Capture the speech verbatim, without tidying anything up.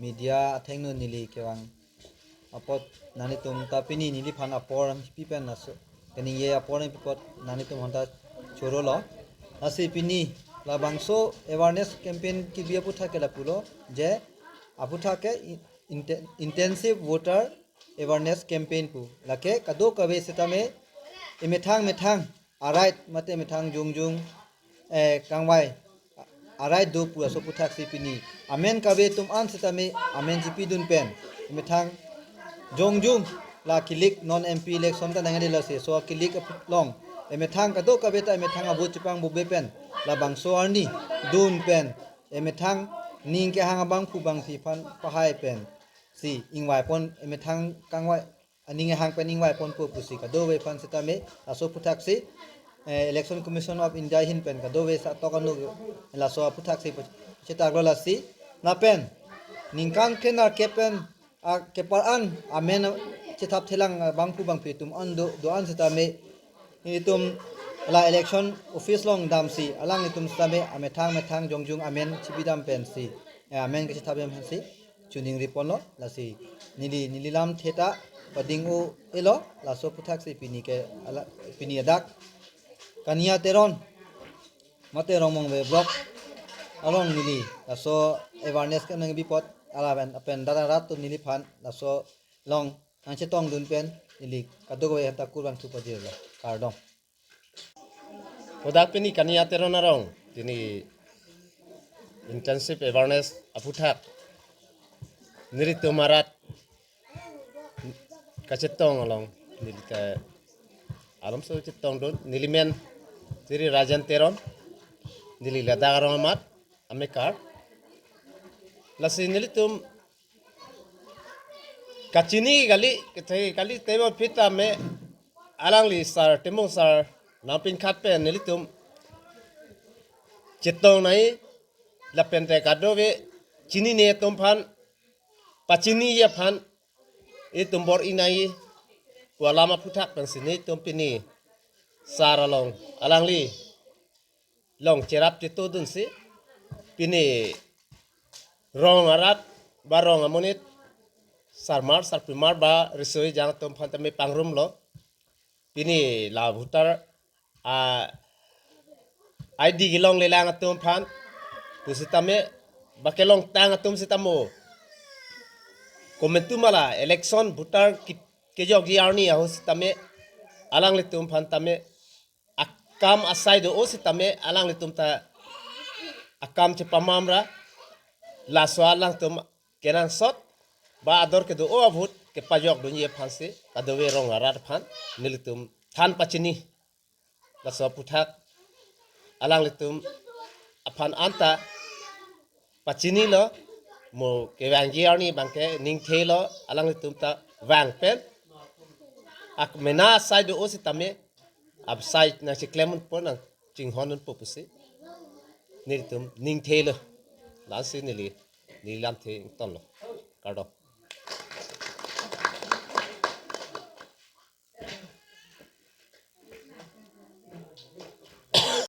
Media athengno neli kevang apot nanglitum ta pini neliphan apor nangpi pen laso kaningje apor nangpi apot nanglitum aphanta chorolo. Lasi pini labangso awareness campaign kebi aputhak ke lapulo je aputhak ke in-, inte-, intensive voter awareness campaign pu. Lake kadokave setame emethang methang arit mate methang jongjung, eh, kangvai arit do pu laso aputhak si pini amen kave atum an setame amen chipidun pen emethang jongjung la kilik non M P election ta nangdelo si so kilik along emethang kadokave ta emethang avote chepangbobe pen labangso arni dun pen emethang ning kehang abangphu bangphi aphan pahai pen si ingvaipon emethang kangvai aning ahang pen ingvaiponpo pusi kadokave aphan setame laso aputhak si, eh, Election Commission of India ahin pen kadokave satok anu laso aputhak si chetaklo. Lasi lapen ningkan kre-nerkep pen akepar an amen chethap thelang abangphu bangphi atum an do, do-an setame nelitum la election office along damsi alanglitum setame amethang methang jongjung amen chipidam pensi, eh, amen kachethap dam pensi choningriponlo. Lasi neli, neli lamthe ta pading un-elo. Laso aputhak si pini ke ala, pini adak Kania Teron mate Rongmongve block along neli laso awareness ke nangbi apot lapen, lapen rat rat atum neliphan laso along nangchetongdun pen neli kadokave aphanta kurvangthu pajirlo. Kardom. Kodak pini Kania Teron arong, pini intensive awareness aputhak nelitum arat kachetong along, neli ta alam so chetongdun, neli men Sri Rajan Teron, neli ladak arong amat, amekar. Lasi nelitum kachini kali, kethe kali table pita me alangli sir, Timung sir nangpinkhat pen nelitum chetong nangji lapen te kadokave chinine atum aphan pachiniji aphan itum bor-i nangji pu alam aputhak pensi nelitum pini sir along alangli along cherap chetongdunsi pini rong arat ba rong amonit sarmar sarpimar ba riso-ejang atum aphan tame pangrumlo. Pini la voter a I D kelonglelang atum aphan pusitame ba kelongtang atum sitame komantu ma la election voter ki-, kejokji arni ahut sitame alanglitum aphan tame akam asai do-o sitame alanglitum ta akam chepamamra laso alangtum kenangsot ba ador kedo-o ahut kepajokdunji aphansi kadokave rong arat aphan nelitum than pachini. Laso aputhak alanglitum aphan anta pachinilo, mo kevangji arni abangke ningthelo, alanglitum ta vang pen ak mena asai do-o sitame asai nangchiklem unpo nangchinghon unpo pusi nelitum ningthelo. Lasi neli, neli lamthe ingtonlo. Kardom.